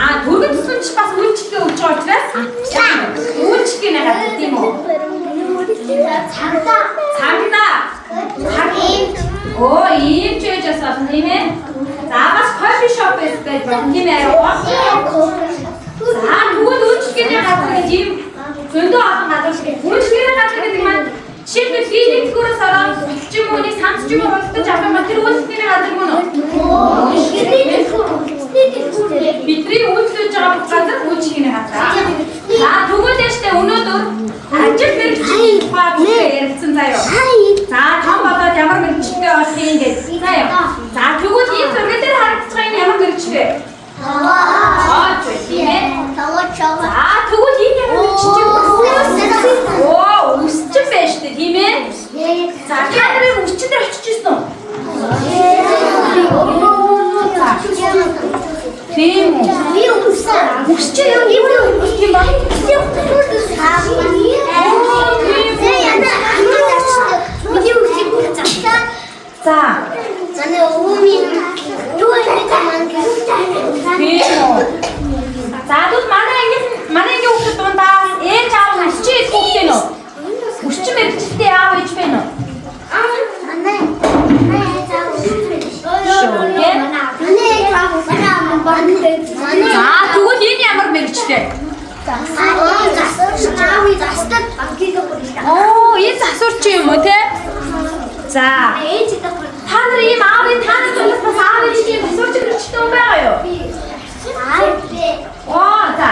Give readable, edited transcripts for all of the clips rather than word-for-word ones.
Аа, түргэн тусламж бас үйлчлэгээ өгч байгаа учраас үйлчлэгээний газар тийм үү? Цагдаа. Цагдаа. Оо, ийм ч байж бас болно тийм ээ. За бас кофе шоп байж болно тийм ээ. За тэгвэл үйлчлэгээний газар гэж ийм зөндөө олон газар шиг. Үйлчлэгээний газар гэдэг маань жишээлбэл би нэг дэлгүүрээс ороод ч юм уу нэг самс ч юм уу худалдаж авах юм бол тэр үйлчлэгээний газар мөн үү? Бидний үйлчлүүлж байгаа бүх газар үйлчлэгээний газар. За тэгвэл яштэй өнөөдөр ажил мэргэжлийн тухай бүгдээ ярилцсан заяа. За том болоод ямар мэргэжтэй болох юм гэж заяа. За тэгвэл ийм зурган дээр харагдаж байгаа энэ ямар мэргэжил вэ? Тоож бай тийм ээ. За тэгвэл энэ ямар мэргэжил вэ? Оо, өсчин байж штэ тийм ээ. За та нарын өсчин дээр очиж ирсэн үү? Тийм үү? Өсчин юм юм ба? За Манай өвөө юу тийм үү? За тэгвэл манай ангийн хүүхдүүд дундаа ээж аав нь өсчин идэх хүүхдээ нөө? Өсчин мэргэжилтэй аав ээж байна уу? За тэгвэл энэ ямар мэргэжтэй? Оо, энэ засвар чи юм уу те? За, та нар ийм аавын та нар зүгээс бас аав ээж ийм засварч мэргэжтэй хүн байгаа юу? Оо, за.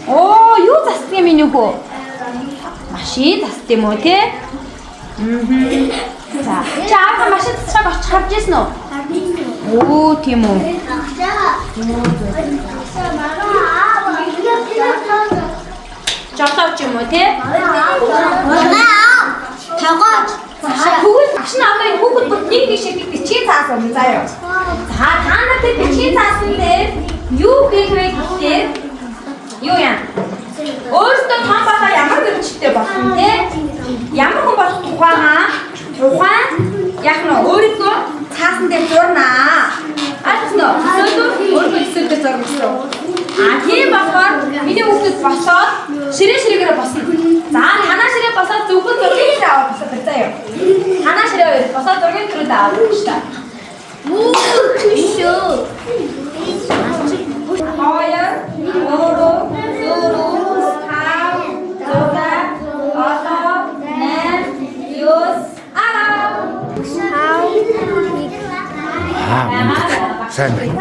Оо, юу засдаг юм энэ хөө? Машин засд юм уу те? Мм. За, чи аавынхаа машин засахыг очих харж ирсэн үү? Оо, тийм үү. Жолооч юм уу те? За, тэгвэл багш нь одоо энэ хүүхэд бүр нэг нэг шиг бичгийн цаас өгнө заа юу. За, та нар тэр бичгийн цаасан дээр юу хийх вэ гэхээр юу яа? Өөртөө том болоо ямар мэргэжтэй болох юм те? Ямар хүн болох тухайгаа тухайн яг нь өөрийнхөө цаасан дээр зурнаа. Ойлгосноо? Төсөөлөө өөрийнхөө төсөөлөөр зурна гэсэн. А тийм болохоор миний хүүхдүүд босоод ширээ ширээгээр босно. За танаа ширээ босоод зөвхөн зургийг л аваад босоод заа юу. Танаа ширээ босоод зургийг түрүүд аваад шүү дээ. Хоёр, гурав, дөрөв, тав, зургаа, олон, найм, ёс, арав. Аа, мундаг. Сайн байна.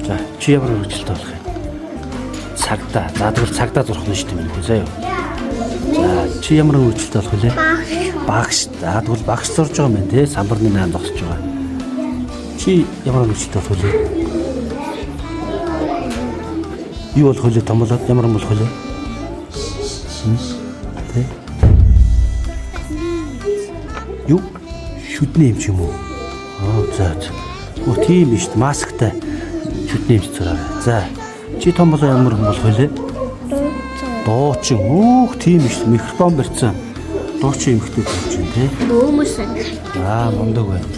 За, чи ямар мэргэжилтэй болох юм? Цагдаа. За, тэгвэл цагдаа зурх нь шүү дээ миний заа юу. За, чи ямар мэргэжилтэй болох вэ? Багш. За, тэгвэл багш зурж байгаа юм байна те. Самбарны наан зогсож байгаа. Чи ямар мэргэжилтэй болох вэ? Юу болох вэ? Том болоод ямар юм болох вэ? Тэ? Юу? Шүдний юм ч юм уу? Аа, за. За. Оо, тийм биш үү? Масктай шүдний эмч зураа. За. Чи том болоо ямар хүн болох вэ? Дуучин. Өөх, тийм биш үү? Микрофон барьсан. Дуучин эмэгтэй болж байна те. Аа, мундаг байна.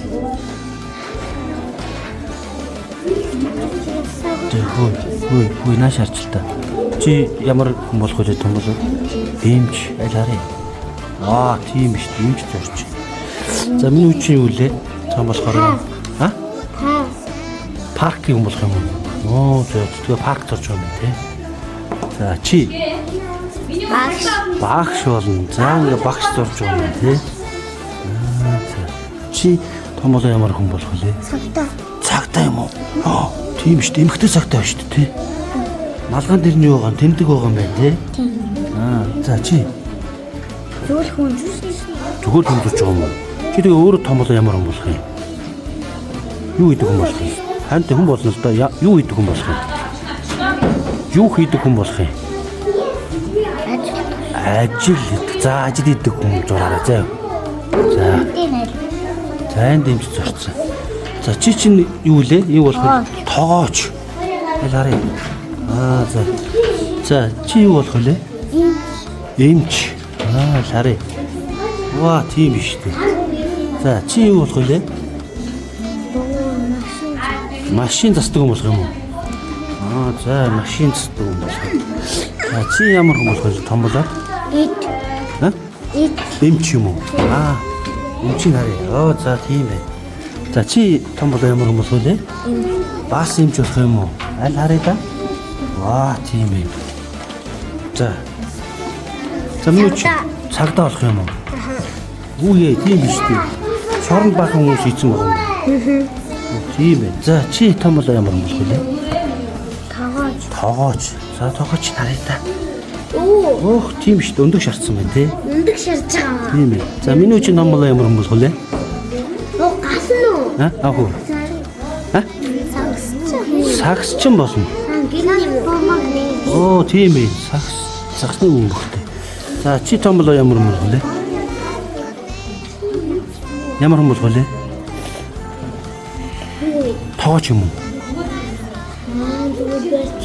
Тэ хөө, хөө, хөө нааш харчлаа. Чи ямар хүн болох вэ том болоо? Эмч, аль харъя. Аа, тийм биш үү? Эмч зурч. За, миний үе чи юу лээ? Том болохоор аа? Паркийн хүн болох юм уу? Оо, за, тэгээ парк зурж байгаа юм те. За, чи багш болно. За, ингээ багш зурж байгаа юм те. Аа, за. Чи том болоо ямар хүн болох вэ? Цагдаа юм уу? Аа, тийм шүү дээ. Эмэгтэй цагтаа шүү дээ, тий. Малгайн дээр нь юу байгаа юм? Тэмдэг байгаа юм байна, тий? Аа, за чи Зүгээр хүн зүгээр хүн зурж байгаа юм уу? Чи тэгээ өөрөө том болоо ямар хүн болох юм? Юу хийдэг хүн болох юм? Хант хүн болно л доо. Юу хийдэг хүн болох юм? Юу хийдэг хүн болох юм? Ажил. Ажил хийдэг. За, ажил хийдэг хүн зураарай заа. За. За, энэ дэмж зурцсан. За, чи чинь юу лээ? Юу болох вэ? Тогооч. Аль харъя. Аа, за. За, чи юу болох вэ? Эмч. Аа, л харъя. Ваа, тийм биш үү? За, чи юу болох вэ? Машин засдаг хүн болох юм уу? Аа, за, машин засдаг хүн болох юм. За, чи ямар хүн болох вэ? Том болоод? Эд. Аа? Эд. Эмч юм уу? Аа, эмчийг харъя. Оо, за, тийм ээ. За, чи том болоо ямар хүн болох вэ? Бас эмч болох юм уу? Аль харъя да? Ваа, тийм ээ. За. За, миний чи цагдаа болох юм уу? Үгүй ээ, тийм биш үү? Шоронд баахан хүмүүс ийцэн байгаа юм. Тийм ээ. За, чи том болоо ямар хүн болох вэ? Тогооч. Тогооч. За, тогооч харъя да. Оо. Өөх, тийм шүү дээ. Өндөг шарцсан байна тий. Өндөг шарж байгаа. Тийм ээ. За, миний чи том болоо ямар хүн болох вэ? Оо, гасан уу? Аа, аа хөө. Аа? Сагсч. Сагсчин болно. Гэрний бомаг нэг. Оо, тийм ээ. Сагс. Сагсны өнгөтэй. За, чи том болоо ямар хүн болох вэ? Ямар хүн болох вэ? Тогооч юм уу?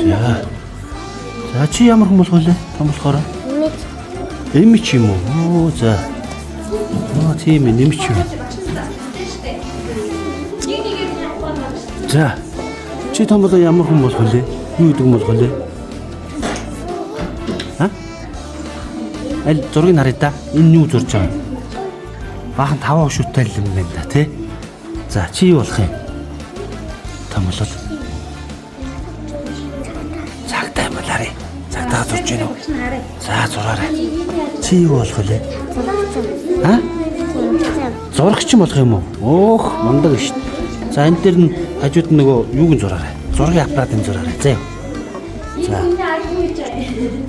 За. За, чи ямар хүн болох вэ? Том болохоор Мэд. эмч юм уу? Оо, за. Оо, тийм ээ, нэмч юм. За. Чи том болоо ямар хүн болох вэ? Юу гэдэг юм болох вэ? А? Аль зургийг харъя да. Энэ юу зурж байгаа юм? Баахан таван хөшүүтэй л юм байна да, тий? За, чи юу болох юм? Том болол. Цагтаа юм бол харъя. Цагтаа зурж гинөө. За, зураарай. Чи юу болох вэ? А? Зурагч болох юм уу? Өөх, мундаг шүү дээ. За, энэ дээр нь хажууд нь нөгөө юуг нь зураарай. Зургийн аппаратыг зураарай. За. За.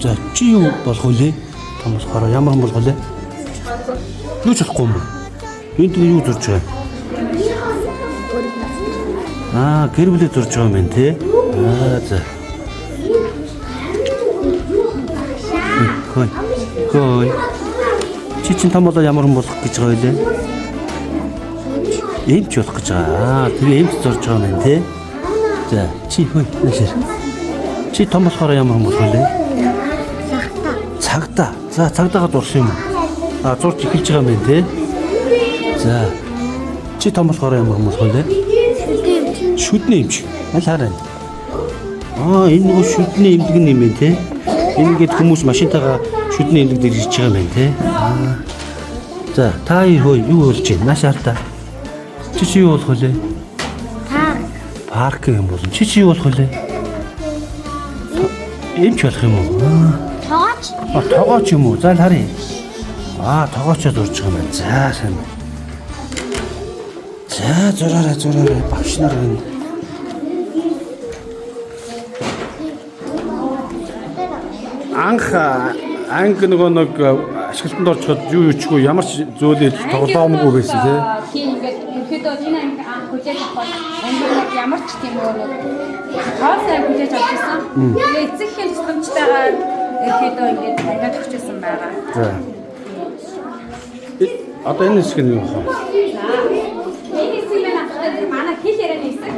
За, чи юу болох вэ? Том болохоор ямар хүн болох вэ? Юу ч болохгүй юм уу? Энд тэгээ юу зурж байгаа юм? Аа, гэр бүлээ зурж байгаа юм байна те. Аа, за. Хөөе. Хөөе. Чи чинь том болоо ямар хүн болох гэж байгаа вэ? Эмч болох гэж байгаа. Аа, тэгээ эмч зурж байгаа юм байна те. За, чи хөөе, наашир. Чи том болохоор ямар хүн болох вэ? Цагтаа. Цагдаа. За, цагдаагаа зурсан юм уу? Аа, зурж эхэлж байгаа юм байна те. За. Чи том болохоор ямар хүн болох вэ? Шүдний эмч. Аль хараа. Аа, энэ нөгөө шүдний эмнэлэг нь юм байна те. Энэ ингээд хүмүүс машинтайгаа шүдний эмнэлэг дээр ирж байгаа юм байна те. Аа. За, та хоёр хөө юу болж байна? Нааш хар та. Чи чи юу болох вэ? Парк. Парк юм болно. Чи чи юу болох вэ? Эмч болох юм уу? Аа. Тогооч. А, тогооч юм уу? За, л харъя. Аа, тогоочоо зурж байгаа юм байна. За, сайн байна. За, зураарай, зураарай. Багш нар байна. Анх анги нөгөө нэг ашиглалтанд орчиход юу юучгүй ямар ч зүйлийг тоглоомгүй байсан тий. Тийм, ингээд ерөөдөө энэ анги анх хүлээж авах анги ямар ч тийм нөгөө нэг тоосоо хүлээж авч ирсэн. Тэгээ эцэг эхийн тусламжтайгаар ерөөдөө ингээд ангиад өгчээсэн байгаа. За. Одоо энэ хэсэг нь юу вэ? Энэ хэсэг маань ахлаа манай хэл ярианы хэсэг.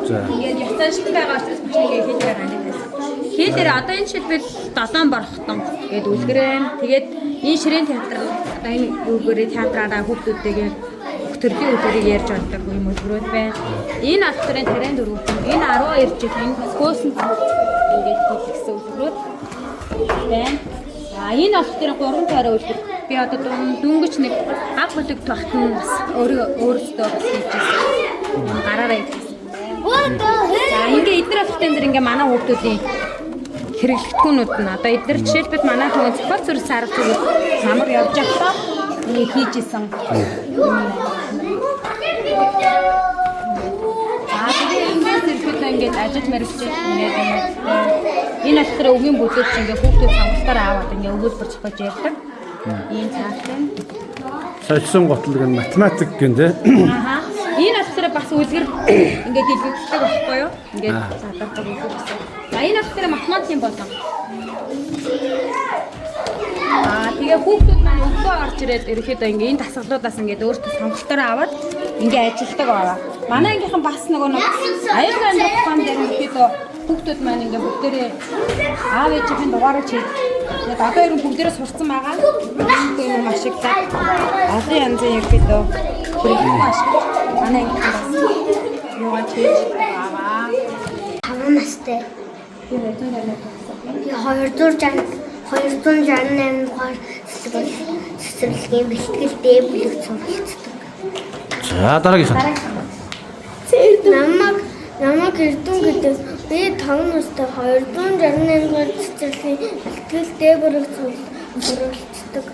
За. Ингээд ёс заншил байгаа учраас багш нэг хэл яриа ангид байсан. Хэл яриа одоо энэ жишээлбэл 7 борхтон гээд үлгэрэн. Тэгээд энэ ширээн театр одоо энэ үүгээрээ театраараа хүүхдүүдтэйгээ бүх төрлийн үлгэрийг ярьж болдог юм үлгэрүүд байна. Энэ алтрын 54, энэ 12 жил энэ хөөсөн ингээд хийлгсэн үлгэрүүд байна. За, энэ алтрын 3 тойроо үлгэр би одоо дөнгөж нэг аг бүлэг багт нь бас өөрөөсөө бас хийж байсан. Гараараа хийсэн. За, ингээ эднэр алтрын дээр ингээ манай хүүхдүүдийн хэрэглэгдэхүүнүүд нь одоо эднэр жишээлбэл манай хүн зохиол зүрх сарга зүрх намар явж байхдаа ингээ хийж исэн. За, тэгээ ингээс ирэхэд ингээд ажил мэргэжил ингээд энэ болохоор өвгийн бүлээч ингээ хүүхдүүд сонголтоор аваад ингээ өгүүлбэр зохиож ярьдаг. Ийм цааш байна. Солисон готлог нь математик гэн тий. Аха. Энэ болохоор болохоор бас үлгэр ингээд дэлгэгддэг байхгүй юу? Ингээд задардаг үлгэр гэсэн. За энэ болохоор математикийн болон. Аа тэгээ хүүхдүүд маань өвгөө орж ирээд ерөөхдөө ингээ энэ дасгалуудаас ингээд өөртөө сонголтоор аваад ингээ ажилтдаг байгаа. Манай ангийнхан бас нөгөө нэг аюул амьдрах ухаан дээр ерөөхдөө хүүхдүүд маань ингээ бүгдээрээ аав ээжийнхэн дугаарыг чийж тэгээд одоо ер нь бүгдээрээ сурцсан байгаа. Хүүхдүүд юм ашиглаад олон янзын ерөөхдөө хэрэглээ ашиглаж манай ангийнхан бас юугаа чийж байгаа. 5 настай. Би 268 дугаар цэцэрлэгийн бэлтгэл Д бүлэгт суралцдаг. За дараагийнх нь. Намайг Эрдүн гэдэг. Би 5 настай 268 дугаар цэцэрлэгийн бэлтгэл Д бүлэгт суралцдаг.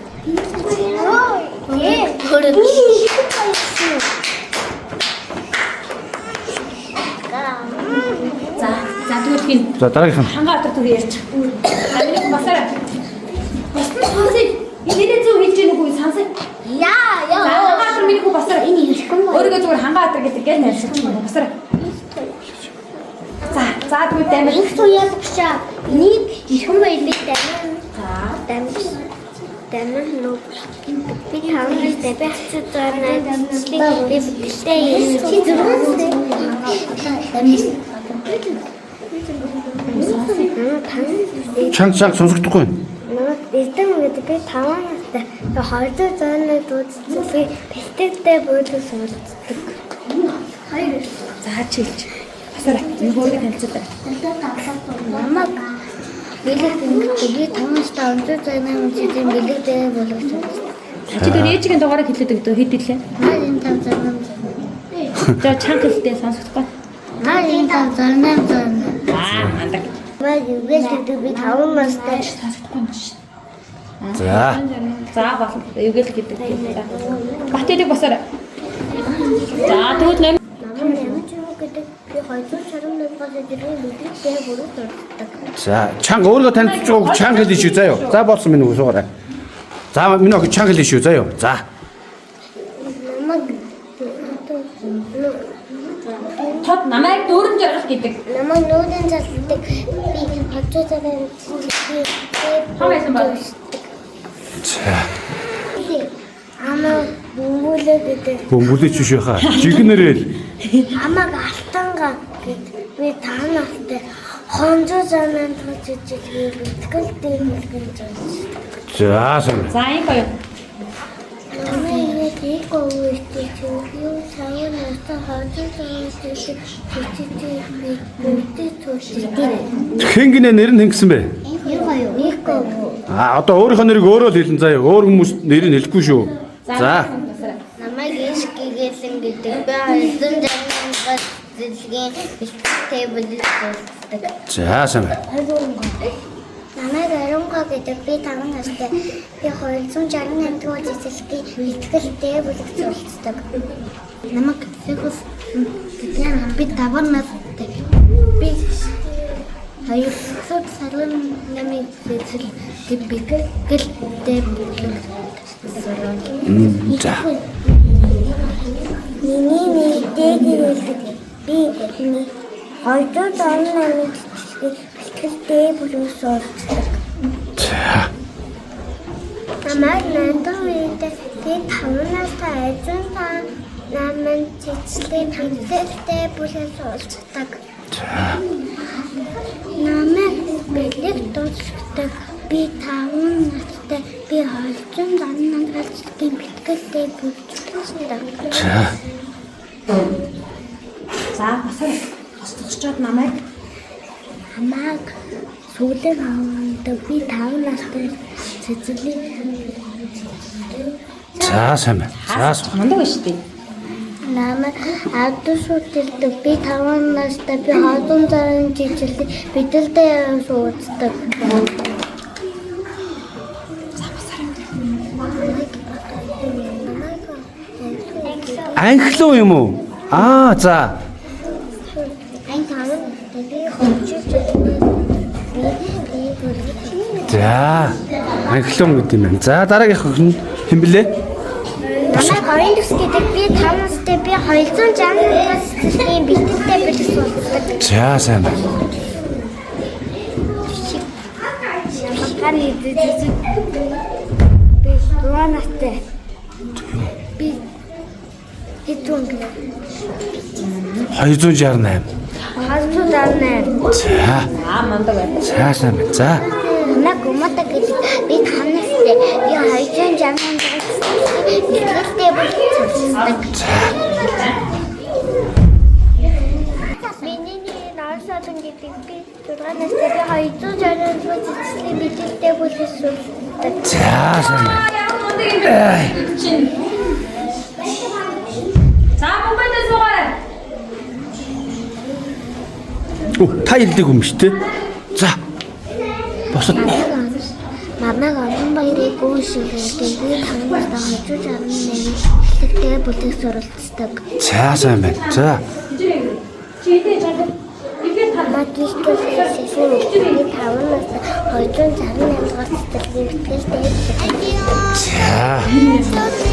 За за тэгвэл хин За дараагийнх нь. хангаа отор түр ярьж. За миний басаараа. Бас нь сонсъё. Энэ нэрээ зөв хэлж гэнэ үгүй сонсъё. Яа За хангаа отор миний хүү басаараа. Энэ ирэхгүй юм. Өөрийгөө зүгээр хангаа отор гэдэг гэл найрсаж байна. Басаараа. За за тэгвэл даймал. Их туяа багшаа. Энийг ихэн баяр би дамин. За Дамин. Дамин нөө. Би хамаас би хацаад байна. Би бэлтгэлтэй юм. Чи зурган дамин. Намайг Чанга чанга сонсогдохгүй байна. Намайг Эрдэнэ гэдэг би 5 настай. Би 268 дүүцсэн. Би бэлтгэлтэй бөөлөг суралцдаг. за чилж. Басаараа. Энэ хөөргийг танилцуулаа. Намайг бэлэг гэдэг би 5 настай 168 жилийн бэлэг дээр бөөлөг суралцдаг. Чи тэр ээжигийн дугаарыг хэлээд өгдөө хэд хэлээ? 8568. За чанга хэлтэй сонсохдохгүй. 8568. Аа мандаг. Намайг Югэл гэдэг би 5 настай. Сонсохдохгүй юм шиг. За. За болно. Югэл гэдэг. За. Бат хэлэг басаараа. За тэгвэл номер Намайг Ямжуу гэдэг би 261 дугаар жилийн бэлэг дээр бөөлөг суралцдаг. За чанга өөрийгөө танилцуулж байгааг чанга хэлнэ шүү заа юу. За болсон минь үг суугаарай. За миний охин чанга хэлнэ шүү заа юу. За. Намайг тод намайг дүүрэн жаргал гэдэг. Намайг нүүдэн залдаг би 268 жилийн Хам байсан бол. За. Амаа бөмбөлөө гэдэг. Бөмбөлөөч биш байхаа. Жигнэрэл. Амаг алтанга гэд би 5 настай 268 дугаар жилийн бэлтгэл дээр бэлгэн зорчдог. За сайн. За энэ хоёр. Намайг нэг өвчтэй юу цагаан настай 268 жилийн бэлтгэл бэлтгэл төрөлтэй. Хэн гинэ нэр нь хин гэсэн бэ? Юу гоё? Нэг өвөө. А одоо өөрийнхөө нэрийг өөрөө л хэлнэ заа юу. Өөр хүмүүс нэрийг хэлэхгүй шүү. За. Намайг иш гэгэлэн гэдэг. Би 268 дугаар жилийн бэлтгэл бэлтгэл төрөлтэй. За сайн байна. Намайг Ариунга гэдэг. Би 5 настай. Би 268 дугаар жилийн бэлтгэл дээр бүлэг суралцдаг. Намайг Лехус гэдэг. Би 5 настай. Би 268 жилийн бэлтгэл дээр бүлэг суралцдаг. За. Миний нэр Дээгэр гэдэг. Би 268 жилийн бэлтгэл дээр бүлэг суралцдаг. За. Намайг Нандин гэдэг. Би 5 настай айзан та намын цэцлэгийн тэмцэлтэй бүлэг суралцдаг. За. Намайг бэлэг дуудлага. Би 5 настай. Би 268 жилийн бэлтгэлтэй бүлэг суралцдаг. За. За басаараа. Босдогчоод намайг Намайг сүүлийн хаванд би 5 настай цэцэрлэг За сайн байна. За сайн. мундаг байна шүү дээ. Намайг Адус үлддэг. Би 5 настай. Би 268 жилийн бэлтгэлтэй сууддаг. Анхлуу юм уу? Аа за. Ан 5 би хөвчөж би За. Анхлуун гэдэг юм байна. За дараагийнх нь хэн блэ? Намайг Оюун төс гэдэг би 5 настай би 268 дугаар цэцэрлэгийн бэлтгэлтэй бэлэг суралцдаг. За сайн байна. Гар идэж би 6 настай. Би хэдэн гэнэ? 268. 268. За. За мундаг байна. За сайн байна. За. Намайг Умата гэдэг би 5 настай. Би 268 дугаар цэцэрлэгийн бэлтгэлтэй бэлэг суралцдаг. За. Миний нэр Нарсадан гэдэг би 6 настай би 268 дугаар цэцэрлэгийн бэлтгэлтэй бэлэг суралцдаг. За сайн байна. Ямар мундаг юм бэ? Чинь. За бомбайдаа суугаарай. Оо, та илдэг юм шүү дээ. За. Босод. Намайг олон баярыг гүн шиг гэдэг би 5 настай 268 бэлтгэлтэй бэлэг суралцдаг. За сайн байна. За. Чи хэдий чадах? Ихээр та Магистр сэсэн би 5 настай 268 дугаар цэцэрлэгийн бэлтгэлтэй бэлэг За.